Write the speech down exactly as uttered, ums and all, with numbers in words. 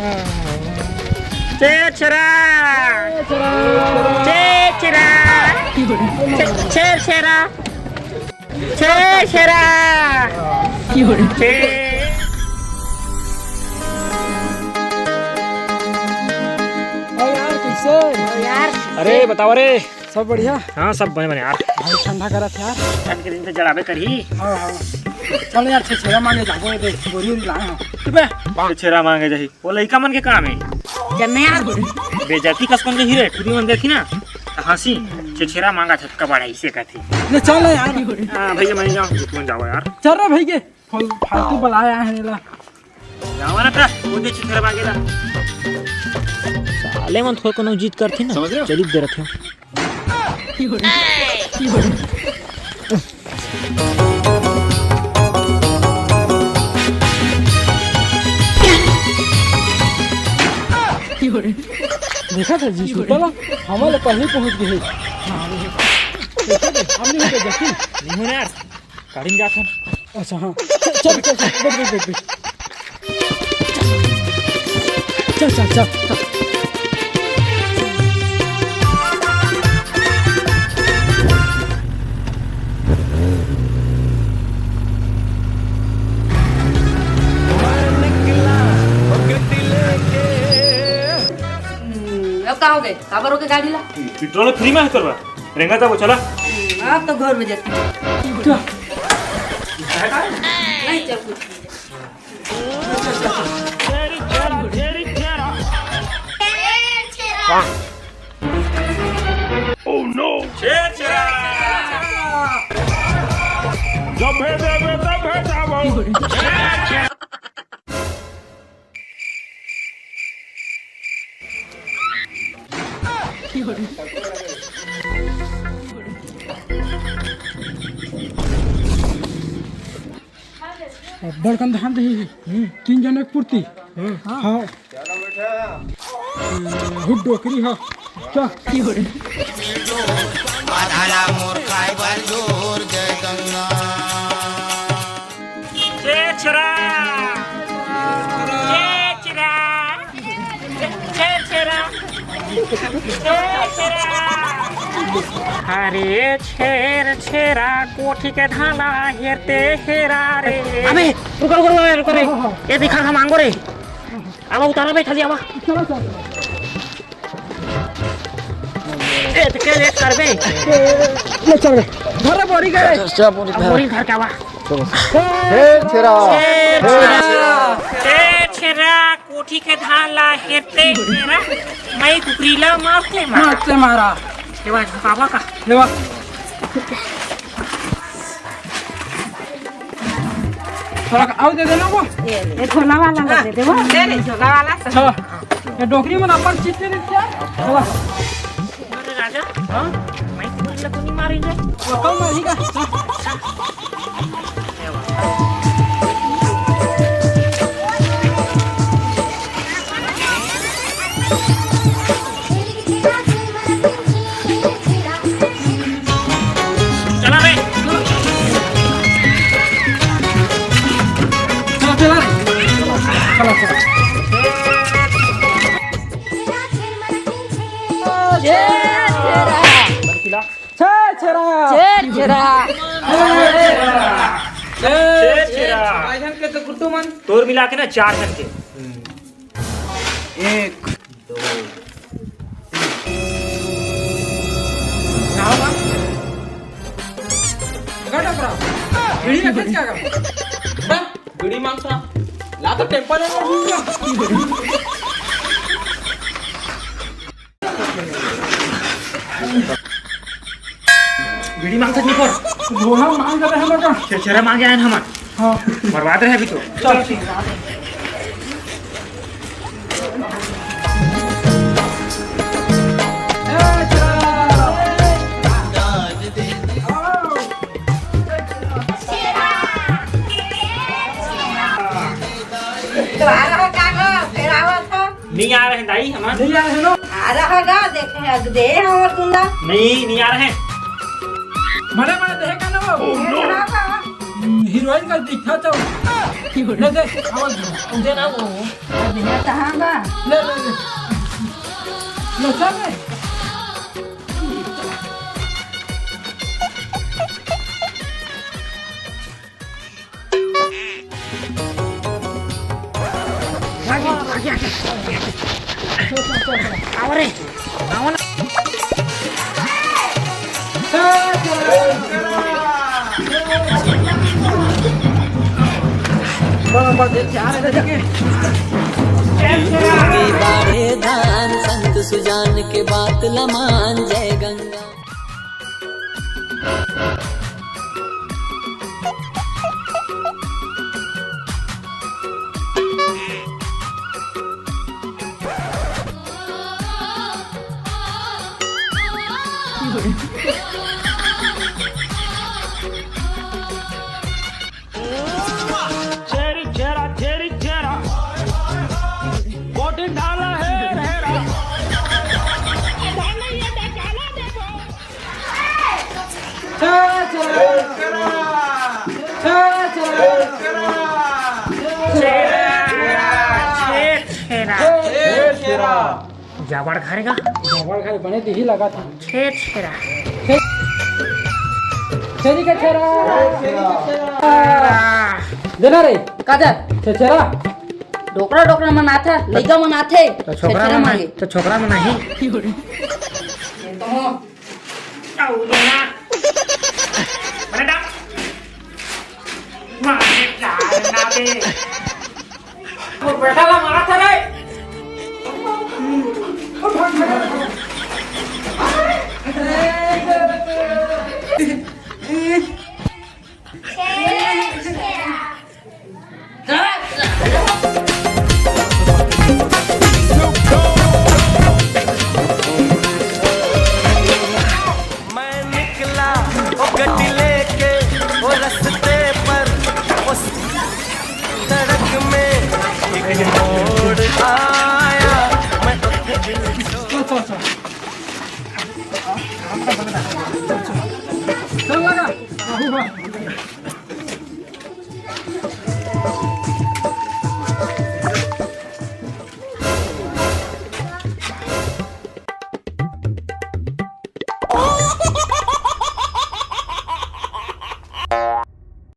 छेरछेरा। छेरछेरा। छे-, छेरछेरा। छेरछेरा। छे- अरे यार, कैसे? अरे यार। अरे, बताओ रे। सब बढ़िया? हाँ, सब बने बने यार। भाई, ठंडा करत यार। ठंड के दिन तो जड़ाबे करही। हाँ, हाँ। चल यार, छेरछेरा मांगे जाबो, ये देख, बोरी वोरी लाए हँव। चुप बे। छेरछेरा मांगे जाही, वो लइका मन के काम हे। जन्ने यार। बेइज्जती कस कोन के ही रे, टूरी मन देखी ना, त हँसी, छेरछेरा मांगा छटका बड़ा इसे कथे। ले चल ना यार। हाँ, भैया, मैं जाऊँ, तुम जाओ यार। चल रे भैया, फाल-, फालतू बलाए हे ला। जावा ना त, वो दे छेरछेरा मांगे ला। साले मन थोड़ा कोनो जिद करथे ना, समझ रहे हो? चली दे रथे। देखा था जी, सुतला, हमन ले पहले पहुंच गए। हम नहीं होते जल्दी। नहीं होना यार। गाड़ी में जात हन। अच्छा, हाँ। चल, चल, चल, चल, बैठ, बैठ, बैठ, बैठ। चल, चल, चल, चल। हम्म, अब का हो गए? काबर हो गए गाड़ी ला? पेट्रोल फ्री में है तोर बर। रेंगा जाबो, चला। हम्म, अब तो घर में जाती। नहीं, चल कुछ नहीं। Oh no! छेरछेरा! जब भेजे, जब भेजा वो। अब्बड़ कन धान देही। हम्म। तीन जने के पूर्ति। हम्म। हाँ। हम्म, हुड डोकरी हा। क्या? आधाला मोर खाए बर जोर जय गंगा। छेरछेरा। छेरछेरा। छेरछेरा। छेरछेरा। अरे छेरछेरा, कोठी के धान ला हेरते हेरा रे। अबे, रुको, रुको, रुको, रुको रे। ये दिखा, हम आंगो रे। आवा, उतारा बे, खाली आवा। चलो, चलो। ए, तो क्या लेट करबे? ले चल रे। धर रे बोरी के। अच्छा, बोरी अब धर। बोरी धर के आवा। चलो। छेरछेरा। छेरछेरा। छेरछेरा, कोठी के धान ला हेरते हेरा, मैं कुकरी ला मारते मारा। मारते मारा। ये बात बाबा का। ले बा। थोड़ा आउ दे देना वो। ये ले। ये झोला वाला ला दे दे वो। ले ले, झोला वाला सब। हाँ। ये डोकरी मन अपन चित्ते नहीं क्या? चला। अरे राजा, हाँ? मैं कुकरी ला तो नहीं मारी रे। वो तो मारी का। चला बे। चला, चला। चला, चला। छेरछेरा। छेरछेरा। छेरछेरा। छेरछेरा। भाई जान के तो गुड्डू मन। तोर मिला के ना चार जन के। एक, दो, तीन। का होगा? का टपरा? बीड़ी में क्या कर? हाँ? बीड़ी मांगता। ला तो टेम्पल है वो। बीड़ी मांगता नहीं कर। वो हम मांग रहे हैं लोग। छेरछेरा मांगे आए हैं हम। हाँ। बर्बाद रहे अभी तो। चल, ठीक है। तो आ रहा का गो, फेर आवत हो। नहीं आ रहे दाई, हमार। नहीं आ रहे ना? आ रहा गा, देखे, अग दे हमर गुंडा। नहीं, नहीं आ रहे। मने, मने देखे का ना वो? देख रहा का? हम्म, हीरोइन का दिखा तो। ले दे, आवाज दे ना वो। अरे, ये कहाँ बा? ले, ले, ले। ले, चल रे। आगे, आगे, आगे, आगे। आओ रे, आओ ना। बाढ़े धान संत सुजान के बात लमान जय गंगा। छेरी छेरा, छेरी छेरा, कोठी ढाला हेर हेरा। छेरा, छेरा, छेरा, छेरा, छेरा, छेरा, छेरा, छेरा, छेरा, छेरा। जाबड़ घरे का? जाबड़ घरे बने दिही लगा था। छे छेरा। छे-, छेरी का छेरा। छेरा। देना रे। का दे? छे छेरा। डोकरा डोकरा मन आथे, लइका मन आथे। तो छोकरा छेरा मन मांगे। तो छोकरा मन आही। ये तो हो। आऊ देना। बने डाल। मारे डाल ना दे। वो बेटा ला मारा था रे। मैं निकला वो गड्डी लेके वो रस्ते पर, वो सड़क में एक मोड़ आया। मैं चल लगा।